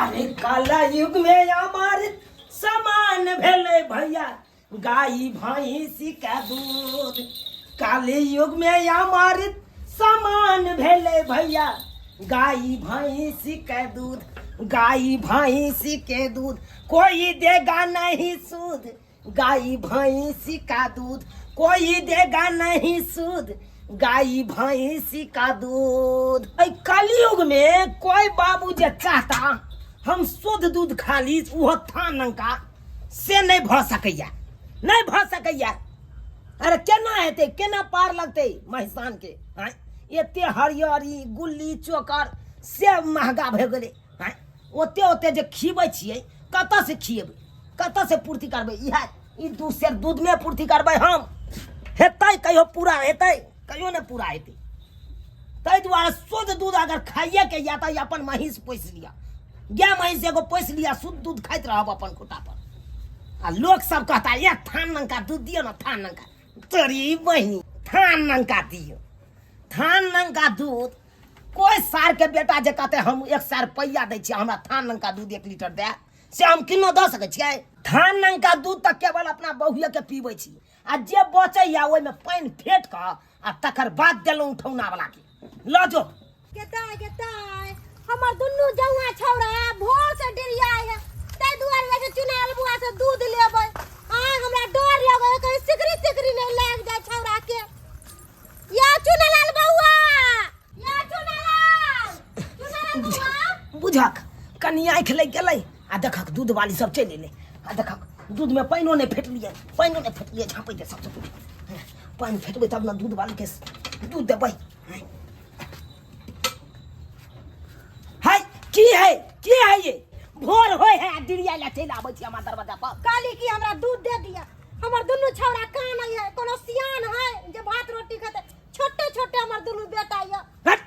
अरे काला युग में अमर समान भेलै भैया गाय भैंसी का दूध। काले युग में अमर समान भेलै भैया गाय भैंसी के दूध। गाय भैंसी के दूध कोई देगा नहीं सूद। गाय भैंसी का दूध कोई देगा नहीं सूद। गाय भैंसी का दूध। एहि कलयुग में कोई बाबू जे चाहता हम शुद्ध दूध खा ली ओहो थान नंका से नहीं भऽ सकैया, नहीं भऽ सकैया। अरे केना हेतै, केना पार लगतै महिसान के? आँय, एते हरियरी गुल्ली चोकर से महगा भऽ गेलै। आँय, ओते ओते जे खिबै छियै कतऽ से खिएबै, कतऽ से पूर्ति करबै? इएह ई 2 सेर दूधमे पूर्ति करबै हम? हेतै कहियो पूरा? हेतै कहियो नहि पूरा हेतै। ताहि दुआरे शुद्ध दूध अगर खाइएके यऽ तऽ अपन महींस पोसि लिअ, गाय महींस एगो पोसि लिअ, शुद्ध दूध खाइत रहब अपन खुट्टा पर। आ लोक सब कहता ये थान नंका दूध दियौ ने, थान नंका तोरी बहिनी थान नंका दियौ, थान नंका दूध। कोई सार के बेटा जे कहते हम 1 सार पैया दै छियै हमरा थान नंका दूध 1 लीटर दे, से हम किनो दऽ सकै छियै? थान नंका दूध तऽ केवल अपना बहुए के पीबै छी, आ जे बचैया ओहिमे पानि फेट कऽ आ तकर बाद देलहुँ उठौना वाला के लऽ जो। गेदाय गेदाय हमर दुनू जौआ छौड़ा भोर से डिरियाय है, ताहि दुआरे जाइ छै चुनाल बुआ से दूध लेबै। आय हमरा डर लगै है कहीं सिकरी सिकरी नहि लागि जाय छौड़ा के। या चुनालाल बौआ, या चुनालाल, चुनालाल बौआ। बुझक कनि आँखि लागि गेलै आ देखक दूध वाली सब चलि एलै, आ देखक दूध में पानिओ नहि फेटलियै, पानिओ नहि फेटलियै, झाँपै दे सबसँ पहिने। पानि फेटबै तब ने दूध वाली के दूध देबै। है की है, की है ये भोर होय है आ डिरिया ला चलि आबै छी हमर दरवाजा पर। कहली कि हमरा दूध दे दिया, हमर दुनू छौड़ा कान है, कोनो सियान है जे भात रोटी खेतै, छोटे छोटे हमर दुनू बेटा ये। हट,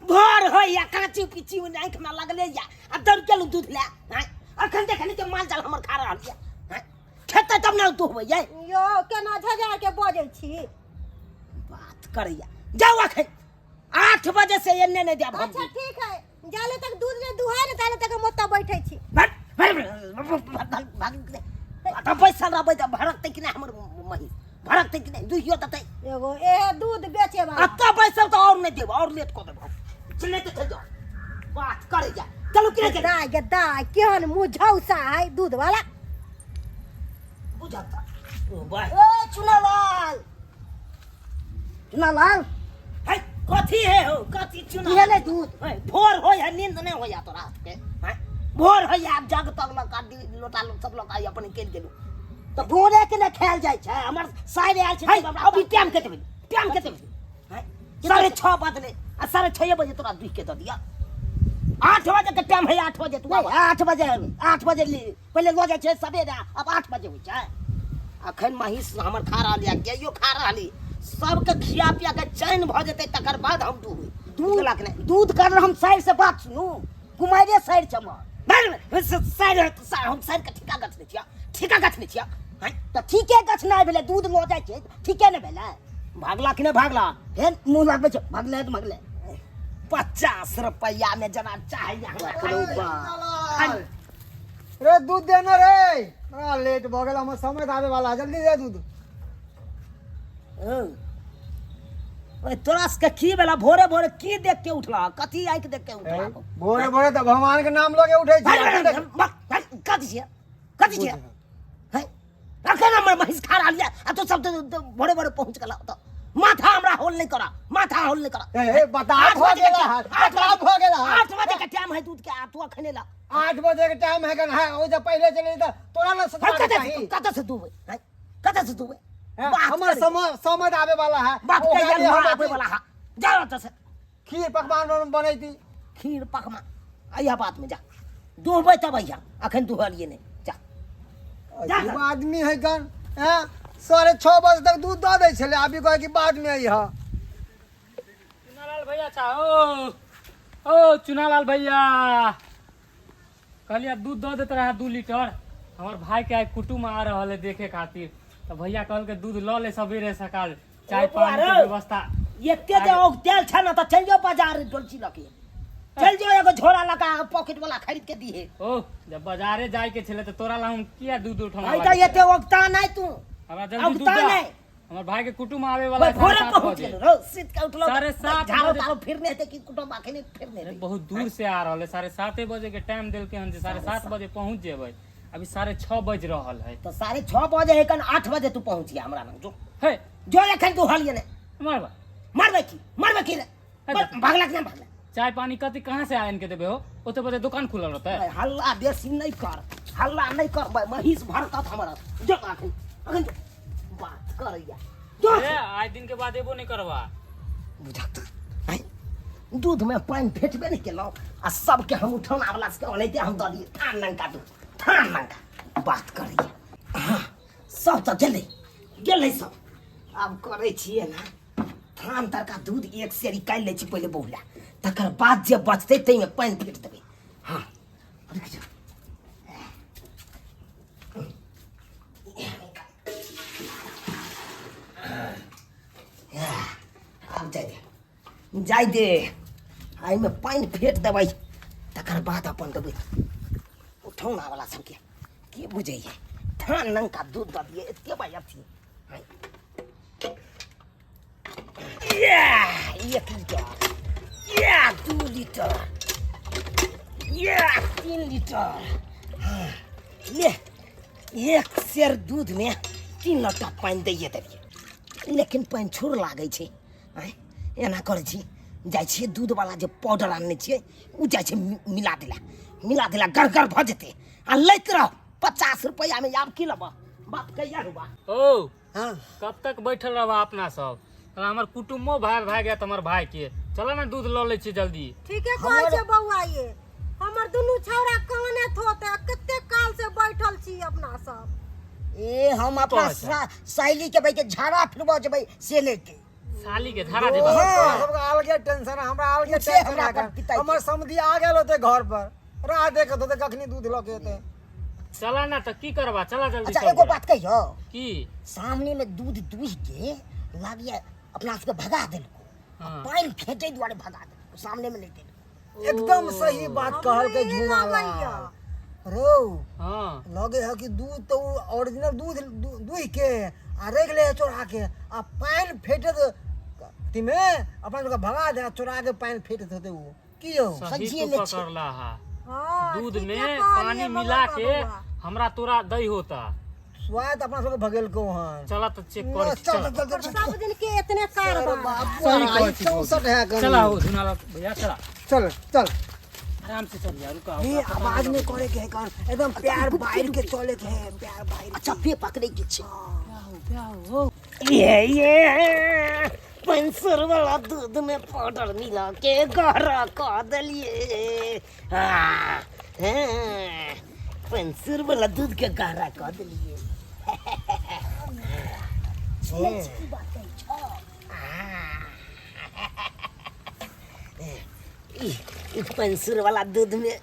भोर होय या कांची पीची ओने आँखि में लगले या आ दौड़ गेलहुँ दूध ले। आँय, अखन देखनी के माल जाल हमर खा रहल ये। आँय, खेतै तब ने दुहबै ये। यो केना झझा के बजै छी? बात करैया जाउ अखन 8 बजे से एने नहि देब हम। अच्छा ठीक है, जाले तक दूध नहीं दुहाय ने ताले तक हम ओतऽ बैठै छी। भट, भट, भट, भट, भट, भट, भट, तऽ बैसल रहबै तऽ भड़कतै कि नहि हमर महींस? भड़कतै कि नहि? दुहियो देतै। एगो ए दूध बेचे वाला। एतऽ बैसल तऽ आओर नहि देब, आओर लेट कऽ देब हम। चले तऽ चलि जाउ, बात करै जा। चलू कि नहि चलू? दाय गे दाय, केहन मुँह झौसा है दूध वाला। बुझत तऽ। ओ बाय। ओ चुनालाल, चुनालाल। है कथी है हो, कथी चुना? की भेलै दूध? है, भोर होय है, नींद नहि होइया तोरा के। है, भोर होइया आब जग तग लऽ कऽ लोटा लोग सब लऽ कऽ अपन निकलि गेलहुँ। तऽ भोरे के ने खायल जाइ छै, हमर साइर आयल छै। है, अभी टाइम कते बजे? टाइम कते बजे? है, 6:30 बजलै आ 6:30 बजे तोरा दूहि के दऽ दिअ। 8 बजे के टाइम है, 8 बजे तू नहि, 8 बजे, 8 बजे पहिले लऽ जाइ छै सबेरे, आब 8 बजे होइ छै। अखन महींस हमर खा रहल यऽ, गाइयो खा रहल यऽ, सबके खिया पिया के चैन भऽ जेतै तकर बाद हम दूहबै। दूध बुझलक नहि? दूध कर हम साइर से बात सुनू, कुमारे साइर छै हमर। बड़, साइर है तऽ साइर, हम साइर के ठीका गछने छियै, ठीका गछने छियै। हैं? तऽ ठीके गछनाइ भेलै, दूध लऽ जाइ छै, ठीके ने भेलै। भागला कि नहि भागला? हे मुँह लगबै छै, भागले तऽ भागले। 50 रुपैआ में जेना चाहैया हमरा बाप रे बाप। रे दूध देना रे, बड़ा लेट भऽ गेल, हमर समय आबे वाला, जल्दी दे दूध। ओए तोरा सबके की भेला भोरे भोरे की देख के उठला, कथी आँखि देख के उठला? भोरे भोरे तऽ भगवान के नाम लऽ के उठै छी। कथी छियै, कथी छियै? हैं? अखन हमर महींस खा रहल यऽ आ तू सब तऽ भोरे भोरे पहुँच गेला ओतऽ। माथा हमरा होल नहीं करा, माथा होल नहीं करा। ए, ए, बता, आठ भऽ बजे के गेला टाइम, है, आठ बता, बजे भऽ गेला है। 8 बजे के टाइम है दूध के, आ तू अखन एला। 8 बजे के टाइम है गन है, ओ जब पहले चले त तोरा ना सता हम कतऽ चाही। कतऽ से दूबे? हैं? कतऽ से दूबे? हैं? बात हमर करै। समय आबे वाला है। बात ओकरा कहिया लिए हम आबे वाला है। जा ओतऽ से। खीर पकवान बनैती। खीर पकवान अइहा बात में जा, दुहबै तब अइहा, अखन दुहलिए नहीं, जा। जा। अजीब आदमी है गन, हैं? 6:30 बजे तक दूध दऽ दै छलै, अभी कहै कि बाद में अइहा। चुनालाल भैया छा, ओ, ओ चुनालाल भैया, कहलियै दूध दऽ देते रहे 2 लीटर, हमर भाई के आइ कुटुम आ रहल है देखे खातिर, तऽ भैया कहलकै दूध लऽ ले सबेरे सकाल, चाय ओ बौआ पानी के रौ। व्यवस्था। एते जे औग तेल छै ने तऽ चलि जाओ बाजार डोलची लऽ के। चल जो एगो झोरा लगा पॉकेट वाला खरीद के दिहे। ओ जब बाजारे जाय के छले त तोरा ला हम किया दूध उठाना आई त एते औगता नहीं तू। हमरा जल्दी दूध औगता दा। नहीं। हमर भाई के कुटुम आवे वाला भाई है भोरे 7:30 पहुंच बजे। गेल रो सीत के उठलो 7:30 झाड़ो बजे। तारो फिरने हेतै कि कुटुम्ब अखने फिरने अरे हेतै। बहुत दूर से आ रहल है, 7:30 बजे के टाइम देलके हन जे 7:30 बजे पहुंच जेबै। अभी 6:30 बज रहल है। तो 6:30 बजे है कन 8 बजे तू पहुंच गया हमरा लग जो। हे जो एखन तू हलिए ने। मरबा। मरबे की मरबे की रे? हे भागला कि ना भागला? चाय पानी कथी कहाँ से आयन के देबे हो? ओते बजे दुकान खुलल रहतै। भाई, हल्ला बेसी नहीं कर, हल्ला नहीं कर भाई, महीष भरकत हमरा। जो अखन अखन जो बात करैया जो। ए आइ दिन के बाद एबो नहीं करबा। बुझत आइ दूध में पानि फेटबे नहीं केलहुँ आ सबके हम उठौना वाला सबके ओनाहिते हम दऽ दियै थान नंका दूध थान नंका बात करैया। हाँ, सब तऽ गेलै गेलै सब। आब करै छियै ने थान तरका दूध एक सेर निकालि लै छी पहिले बहुला, तकर बाद जे बचतै ताहिमे पानि फेट देबै। हाँ रुकि जाउ। आब जाय दे जाय दे, एहिमे पानि फेट देबै तकर बाद अपन देबै उठौना वाला सबके। की बुझैए थान नंका दूध दऽ दियै एते भाई अथी। 1 लीटर, 2 लीटर, 3 लीटर। हाँ, ले एक सेर दूध में 3 लोटा पानि दैए देलियै, लेकिन पानि छुर लागै छै। आँय एना करै छी, जाइ छियै दूध वाला जे पाउडर आनने छियै ओ जाइ छै मिला देला, मिला देला गड़गड़ भऽ जेतै आ लैत रह 50 रुपैआ में। आब की लेबह बाप कहिया रुबा? ओ हाँ कब तक बैठल रहबा अपना सब? साला हमर कुटुम्बो भाग भाग गया हमर भाई के। चलो ना दूध लऽ लै छी जल्दी। ठीके कहै छै बौआ, ये हमर दुनू छौड़ा काने थोते कते काल से बैठल छी अपना सब। ए हम अपना कहै छै? सहेली के बैठ के झाड़ा फिरबो जेबै से लेके। साली के झाड़ा देबा। हाँ। सबके अलगे टेंशन है, हमरा अलगे पूछे टेंशन हमरा है। पर पिताई के। हमर समधी आ गेल होते घर पर, राह देखत होते कखनी दूध लऽ के एते। चला ना तऽ की करबा, चला जल्दी। अच्छा सब एगो गोरा। बात कहियो की? सामने में दूध दूहि के लागिया अपना सबके भगा देलको। हाँ। पानि फेंटे दुआरे भगा देलको, सामने में नहीं देलको। एकदम सही बात हमरा कहलकै ई झुमा लगैया। रो। हाँ लगे है कि दूध तो ओरिजिनल दूध दूहि के आ रख ले चोरा के आ पानि फेंटे तो तिमे अपन सबके भगा दे, चोरा के पानि फेंटत होते उ की यौ? सही सब्जी तू ले छी। पकड़ला हा। हाँ, दूध ठीके में कहलियै पानी बबुआ, मिला के बबुआ। हमरा तोरा दही होता। स्वाद अपना सबके भगेलको हन। चला तो चेक कर। चल चला। चल चल सब दिन के इतने कारबार। सही कहै छी। 64 है कनी। चला हो झुनाला भैया, चला चल चल आराम से चल यार, रुका। ये आवाज नहीं करे के है कान, एकदम प्यार बाहर के चले के है, प्यार बाहर। अच्छा पे पकड़े के छे। ये ये पेंसिल वाला दूध में पाउडर मिला के गहरा कर देलिए। हाँ, पेंसिल वाला दूध के गहरा कर देलिए। ई पेंसिल वाला दूध में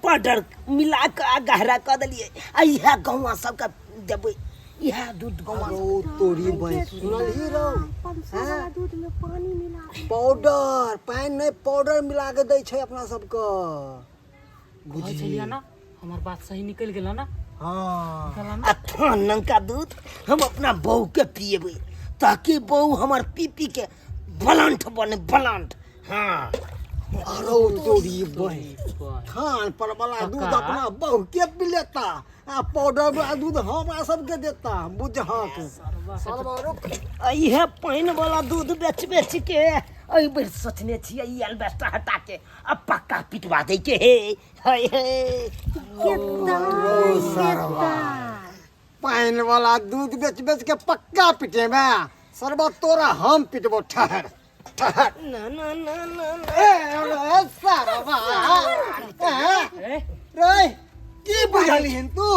पाउडर मिला के गहरा कर देलिए। आ इएह गौआ सबके देबै, इएह दूध गौआ। रो तोरी बहन सुनलही रो? पेंसिल वाला दूध में पानी मिला के। पाउडर पानि नहीं पाउडर मिला के दै छै अपना सबके। बुझ छलियै ना हमर बात सही निकल गेल ना? हाँ। निकल ना। आ थान नंका दूध हम अपना बहू के पिएबै ताकि बहू हमर पी पी के बलंठ बने, बलंठ। हाँ। अरे तोरी बहन थान पर वाला दूध कक्का। अपना बहू के पी लेता आ पाउडर वाला दूध हमरा सबके देता। बुझहक सरवा रुक। इहे पानि वाला दूध बेच बेच के एहि बेर सोचने छियै ई एल्बेस्टर हटा के आ पक्का पिटवा दै के हे हे हे। सरवा पानि वाला दूध बेच बेच के पक्का पिटेबे सरवा, तोरा हम पिटबो। ठहर ठहर। ना ना ना ना ना। ए रे सरवा, ए ए रे की बुझलिहन तू?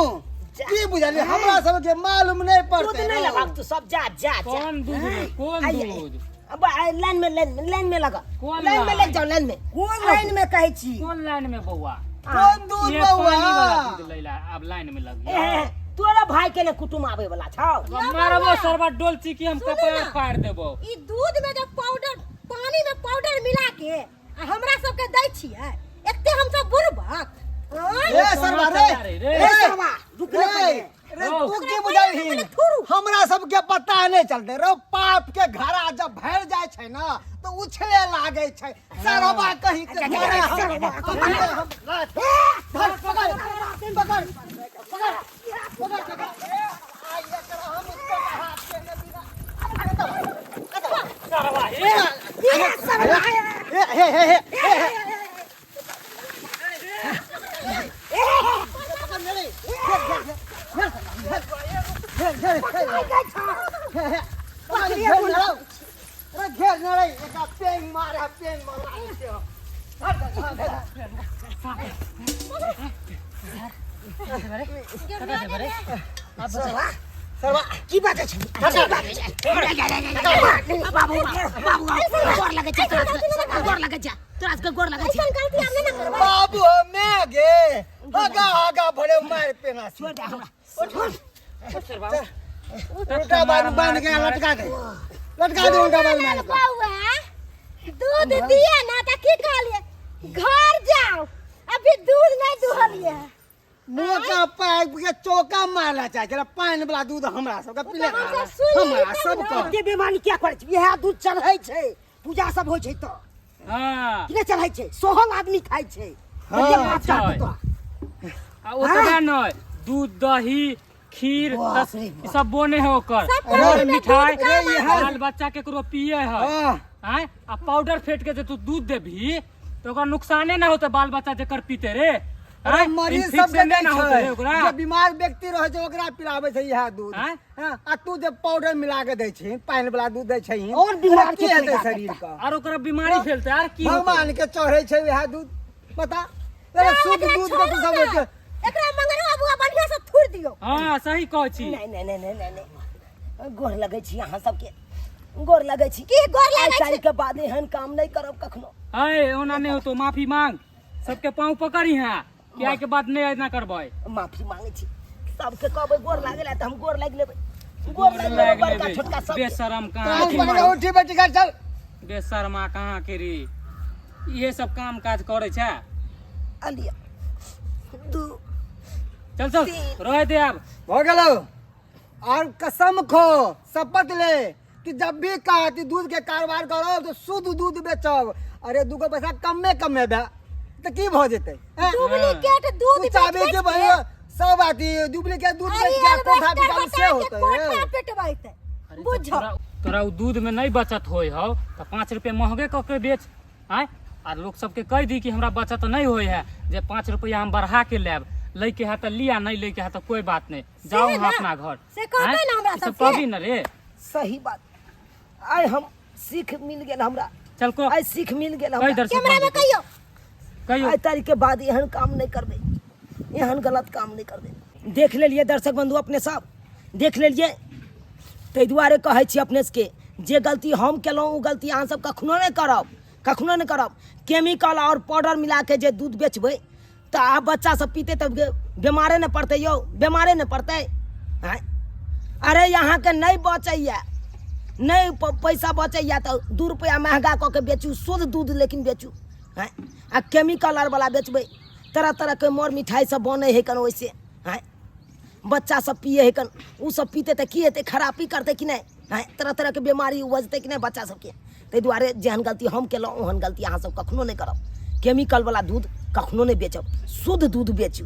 की बुझलिही? हमरा सबके मालूम नहीं दूध पड़ते। नहीं लगा तू सब जा जा जा। कौन दूध रे? कौन आई, दूध? अब लाइन में लाइन में लाइन में लगा। कौन लाइन में लाइन? लग जाओ लाइन में। कोन लाइन में कहै छी? कौन लाइन में बौआ? कौन दूध ये पानी बौआ? वाला दूध लैला अब लाइन में लग गया। ए, तोरा भाई के ने कुटुम आवे वाला छौ। मारबो सरवा डोल चिकी हम सुनू कपार ना। फाड़ देबो। ई दूध में जब पाउडर पानी में पाउडर मिला के आ हमरा सबके दै छियै एते हमसब बुड़बक आँय? ए सरवा रे रे, रे। ए सरवा, रुक ना रे, पहिले। रे ओ। तू की बुझलही हमरा सबके पता नहि चलते रे पाप के घड़ा जब भरि जाइ छै ना तऽ उछले लागै छै सरवा कहीं के घड़ा हम धर, पकड़ पकड़ पकड़ पकड़ पकड़ ए, आ एकरा हम उसके हाथ के ने बिना सरवा ए ए हे हे हे हे की बात छै की बात छै बाबू बाबू गोर लगै छै तोरा सबके गोर लगै छै तोरा सबके गोर लगै छै ऐसन गलती आब नहि ने करबै बाबू हमे गे आगा आगा भरे मार पेना छोड़ दे हमरा उल्टा बारू बांध के लटका दे लटका दे उल्टा बारू मार के बौआ दूध दिए ना त की कहलिए घर जाओ अभी दूध नहीं दुहलिए मोटा पाइप के चौका मारला चाहे छलै पानि वाला दूध हमरा सबके पीले हमसब सुनि हमरा लेली तब सबके ने। एते बेमानी किया करै छी इएह दूध चढ़ै छै पूजा सब होइ छै तऽ हाँ कि नहि चढ़ै छै सोहल आदमी खाइ छै हाँ। एते पाप छै। चाहतौ तोरा। आ ओतबे नहि दूध दही खीर बाप रे ई सब बने है ओकर सब और में मिठाई दूध काम रे, इएह- बाल बच्चा केकरो पिए है हाँ। आँय आ पाउडर फेट के जे तू दूध देबही तऽ ओकरा नुकसाने ना होते बाल बच्चा जेकर पीते रे अरे आँय? मरीज इन्फेक्शन सबके नहि दै ना होते रे छै ओकरा जे बीमार व्यक्ति रहै छै ओकरा पिलाबै छै इएह दूध आँय? हाँ, आ तू जे पाउडर मिला के दै छी पानि वाला दूध दै छै और बीमार की के हेतै फायदा शरीर के आर ओकरा बीमारी फैलते आर की होतै? भगवान के चढ़ै छै वएह दूध बता अरे शुद्ध एकरा दूध के तू छोड़ू सब ना। ओते एकरा मंगरवा बुआ बढ़िया से थूर दियो हाँ सही कहै छी नहीं नहीं नहीं नहीं नहीं नहीं गोर लगै छी अहाँ सबके गोर लगै छी की गोर आइ लागै छी? काल्हि के बाद एहन काम नहीं करब कखनो अय ओना नहीं होतो माफी मांग सबके पाँव पकड़ी है कि आइ के बाद नहीं ऐना करबै माफी मांगे छी सबके कहबै गोर लागे ला तऽ हम गोर लागि लेबै गोर लागि लेबै बड़का छोटका सब बेशरम कहाँ कान पकड़ के उठी बैठी कर चल बेशर्मा कहाँ के रे इहे सब काम काज करै छै अलिया दू चल चल रह दे आब हो गेलो और कसम खो शपथ ले कि जब भी कहा कि दूध के कारोबार करो तो शुद्ध दूध बेचब अरे दूगो पैसा कमे कमे बे तो की भऽ जेतै हैं? डुप्लीकेट दूध तू चाहबे बेच कि बेच भैया सब अथी डुप्लीकेट दूध बेच के कोठा बिकाल से होतै कोठा पिटबैते अरे जब बुझ तोरा तोरा उ दूध में नहीं बचत होय हौ तऽ 5 रुपया महगे कऽ के बेच आँय आर लोक सबके कहि दी कि हमरा बचत नहीं होय है जे 5 रुपया हम बढ़ा के लेब लै के है तऽ लिया नहीं लै के है तऽ कोई बात नहीं जाओ से अहाँ ना, अपना घर से कहबै आँय? ना हमरा ई सब सबके? कहबी ना रे सही बात आइ हम सीख मिल गेल हमरा चल को आइ सीख मिल गेल कहि हमरा दर्शक कैमरा में बंधु के। कहियो कहियो आइ तारीख के बाद एहन काम नहीं करबै एहन गलत काम नहीं करबै देख लेलियै दर्शक बंधु अपने सब देख लेलियै ताहि दुआरे कहै छी अपने सबके जे गलती हम केलहुँ ओ गलती अहाँ सब कखनो नहि करब कखनो नहि करब केमिकल आओर पाउडर मिलाके जे दूध बेचबै तऽ आब बच्चा सब पीतै तऽ बेमारे नहि पड़तै यौ बेमारे नहि पड़तै आँय अरे अहाँके नहि बचैए नहि पैसा बचैए तऽ 2 रुपैआ महगा कऽ के बेचू शुद्ध दूध लेकिन बेचू आँय आ केमिकल आरवला बेचबै तरह तरहके मर मिठाइ सब बनै हइ कन ओहिसँ आँय बच्चा सब पिए हइ कन ओ सब पीतै तऽ की हेतै खराबी करतै कि नहि आँय तरह तरहके बेमारी उपजतै कि नहि बच्चा सबके ताहि दुआरे जेहन गलती हम केलहुँ ओहन गलती अहाँ सब कखनो नहि करब केमिकलवला दूध कखनो नहि बेचब शुद्ध दूध बेचू।